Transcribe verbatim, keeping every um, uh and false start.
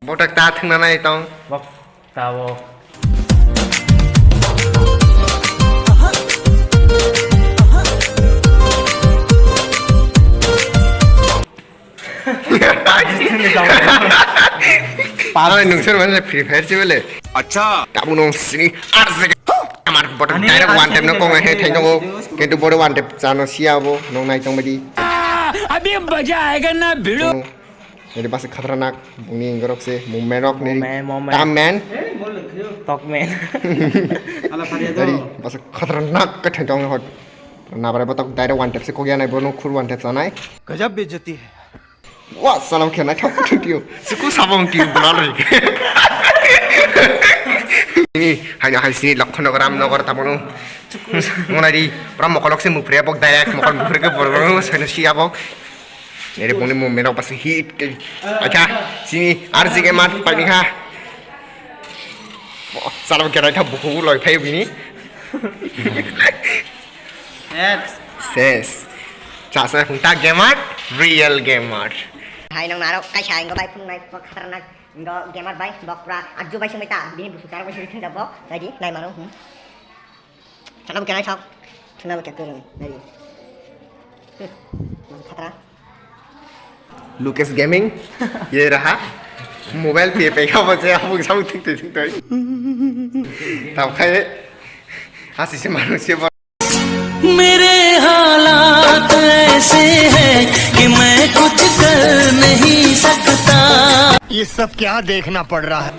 Botak ta thwngna nai tong. Bok tabo. Ai, nungsor mana Free Fire sih bele. Acha. Tabuk nung sini arse amar botak. Ani direct one tap no kong he thai tongo. Kintu boro one tap chano siya bo nung nai tong badi. Abhi maza aayega na bhidu. Jadi basa khatranak, bungni inggorok se, movement rok ni. Movement, movement. Tam man. Tok man. Jadi basa khatranak ke thentong hot. Nabare botok direct one tap se kogya nai bono khur one tap sanai. Gajab bejati hai. Wah, salam kena thok thok yo. Suku sabong ki bulalo. Ini hanya hai sini Lakhon Nagar, Ram Nagar tamono. Monai di, pura mokolok se mupre bok direct mokol mupre ke borok sai no siya bok. Nere boni movement rok basa hit ke. Acha, sini R J Gamer paimikha. Salam khe naithok bukhuk loi phai bini. Ses. Ses. Chasa phung ta gamer, real gamer. Hai nong narok kaisa ingo bai phung nai kok khatarnak ingo gamer bai bok pura arju bai sumai ta bini busu charok bai sumai thang jabo. Naidi nai mano. Hmm. Chana bo kenai sok. Chana bo kya kero. Nari. Hmm. Mas khatra. Lucas Gaming. Ye raha. Mobile pe pe ka baje abu sabu thik thik thik thik. Tab khai. Asi se manu se ba. मेरे हालात ऐसे हैं कि मैं कुछ कर नहीं सकता। ये सब क्या देखना पड़ रहा है?